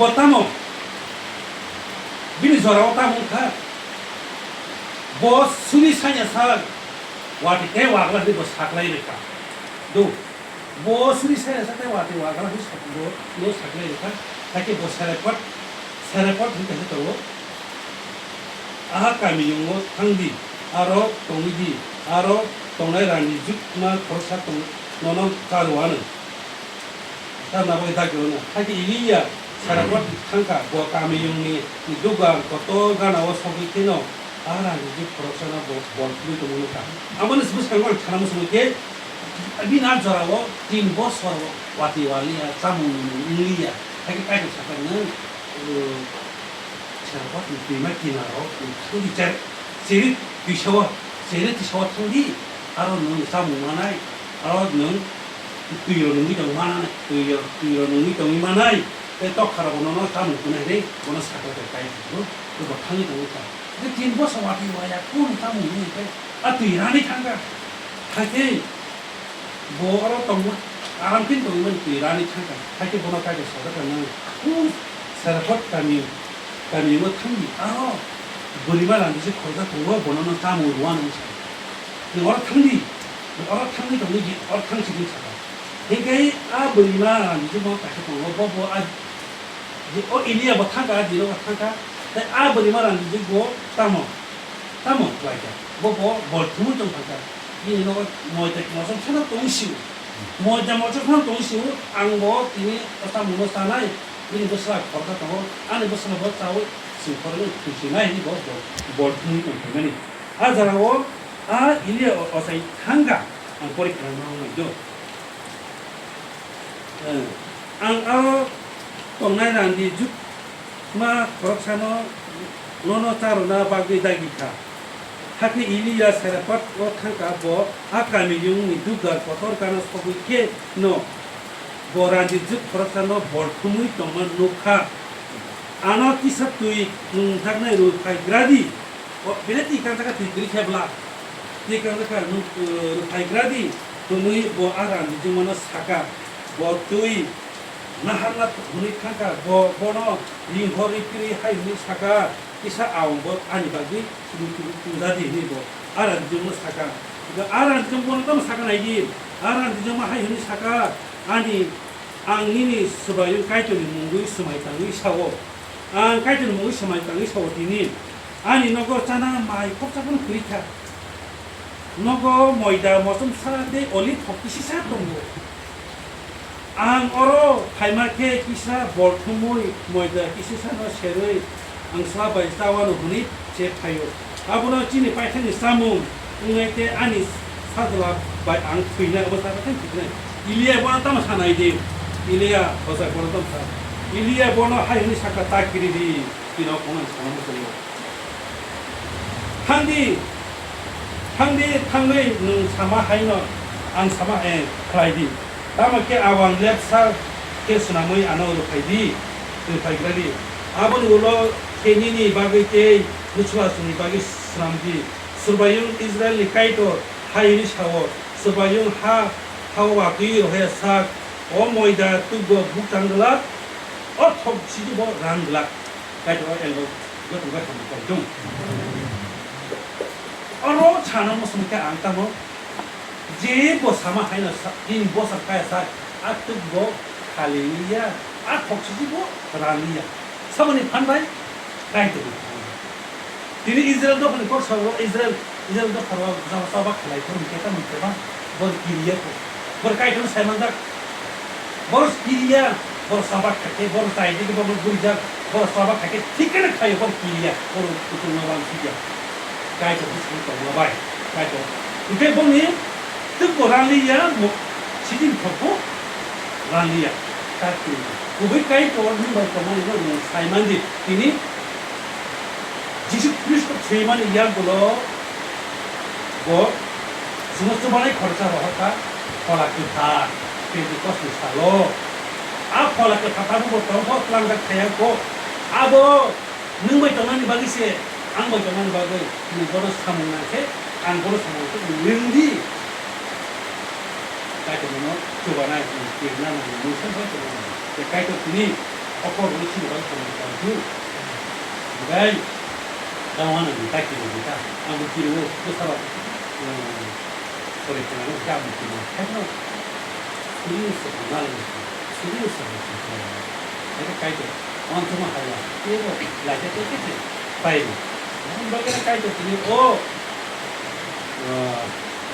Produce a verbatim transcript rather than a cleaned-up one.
Bo tamo? Bini jorao tamo wngkha? Bo suri sanya sak, watwi tei wagla hinwi bo saklai rwkha. Do, bo suri sanya sak tei watwi wagla hinwi sak-, bo, bo saklai rwkha. Hakhe bo Serepot, Serepot hinwi kaisa tongo. Aha kamiyungo thang di, aro tongwi di, aro tongnai rani jukma khoroksa tong-, nono cha rw anw. Tamni bagwi dagi rwno. Hakhe Eliya Sarepot thangkha, bo kamiyungni dugan kotor ganao sogwi kheno a rani juk khoroksano bo bol philwi tongmani kha. Aboni bwskango ang sana muchungo khe, bini a jorao tin bosor watwi waliya, chamung wng liya. Hakhe Kaitor sakha, "Nwng, uh, Sarepot ni twima kinaro, uh, thangdi, cher-, cheri twisao, cheri twisao thangdi, aro nwng chamung manai, aro nwng twirok nungwi tong manai, twirok, twirok nungwi tongwi manai, tei tokharok bono chamung kunai hinwi bono sakha khe Kaitor, bo thangwi tongwi kha." Tei tin bosor watwi waya kunu chamung hwnwi khe a twi rani thangkha. Hakhe bo oro tongma, aram khe tongmani twi rani thangkha. Hakhe bono Kaitor sajak kha, "Nwng kunu Sarepot kami, kamiyungo thangdi, aro bwrwima randijwk khoroksa tongo, bono no chamung rw anw," hwnwi sa. "Nwng oro thangdi, nwng oro thangwi tongdi, oro thang," hwnwi sakha. Hinkhe a bwrwima randijwkno kaisa tongo, bo, bo a, o Eliya bo thangkha, a dino bo thangkha, tei a bwrwima randijwk bo tamo? Tamo khlaikha? Bo, bo bol thumwi tongthangkha. Bini nogo moida mochom sano tongwi sio. Moida mochom sano tongwi sio, ang bo tini o chamungno chanai, bini bwsla khoroksa tongo, ani bwsla bo chaui chwng khoroknwi thwi sinai hinwi bo bol, bol thumwi tongphaimani. A jora o a Eliya o-, ochai thangkha, ang porikha nang nangmani do. Eh, ang aro tongnai randijwkma khoroksano nono charwna bagwi dagi kha. Hakhe Eliya Sarepot o thangkha, bo a kamiyungni dugar kotor gana sogwi khe no bo randijwk khoroksano bol thumwi tongma nuk kha. Ano kisa twi nungjaknai rw phai gra di. O, belai twi kangjak kha, twi kwrwi khe bwla. Twi kangjak kha, nung, uh, rw phai gra di, hwnwi bo a randijwkmano sakha. Bo twi naharna hwnwi thangkha, bo, bono ringhorwi kwrwi hai hwnwi sakha, "Kisa awang bo ani bagwi tungja di," hwnwi bo a randijwkmano sakha. A randijwkmano tamo sakha nai di, a randijwkma hai hwnwi sakha, "Ani, ang nini swbayung Kaitorni mungwi swmai tangwi sa-o." Ang Kaitorni mungwi swmai tangwi sa-o tini, ani nogo chana mai khoroksa phano kwrwi kha. Nogo moida mochomsa tei olive thok kisisa tongo. Ang oro phaima khe kisa bol thumwi moida kisisano serwi ang sla bai chawano hwnwi se phaio. Abono chini paithakni chamung wngwi tei ani sajla bai ang thwinai, obo chana thang thwinai. Eliya bono tamo sanai di? Eliya hosa bono tamo sa? Eliya bono hai hwnwi sakha, "Ta kiri di, tino kong ang sana muchungo. Thang di, thang di, thangwi nwng sama haino ang sama, eh, khlai di. Tamo khe awang lepsa khe swnamwi ano rw phai di, rw phai gra di. Aboni ulo khe nini bagwi tei bwswasongni bagwi swnam di. Swbayung Israilni Kaitor hai hwnwi sa-o, Swbayung ha, ha-o watwi rohorya sak, o moida tukbo bukchang glak, o thok sidi bo ran glak." Kaitor o elbo joto bai hambai kaitung. Oro sana muchung khe ang tamo, je bo sama haino sa, tin bosor kaya sak, a tukbo khali ya, a thok sidi bo ran ya. Samani phan bai Kaitor ni phan bai. Tini Israel dophani kok sao, Israel, Israel dopharo jaba, jaba khlai phuru hwnkhe tamo hwnkhe ba, bor kiriya kho. Bor Kaitor sai manjak. Bor kiriya, bor jaba khaikhe, bor chai digi bor gurijak, bor jaba khaikhe thik khe khaio, bor kiriya, bor kutung no wan sikya. Kaitor bwskango tongma bai, Kaitor. Hwnkhe boni twkbo ranliya, mo-, sidin thokbo ranliya. Kaitor, kubui Kaitor nwng bai tongmani no nwng sai mandi. Tini Jisu Khristo thwimani yagulo bo chwngno chubanai khoroksa rohorkha Phola Kwthar, Pentecost ni salo. A Phola Kwthar tabukbo tongkho, tlangjak thaiya kho. Abo nwng bai tongnani bagwi se, ang bai tongnani bagwi, nwng bono samung nang khe, ang bono samung nang khe, nwng ling di. Kaitor nono chubanai, nwng tirna nangnai, nwng se bai tongnani. Tei Kaitor tini Oko rwui sini bai tong tong tu. Bai. Dawana ni taki ni ta. Ang kiri o bwsarok. Sorry, kana no ka mo kiri. Hekno. Suri se ko ngal ni. Suri se ko. Hekno kai to. Ang tuma haya. Kiro lai te te te. Pai. Ang ba kai to kiri o.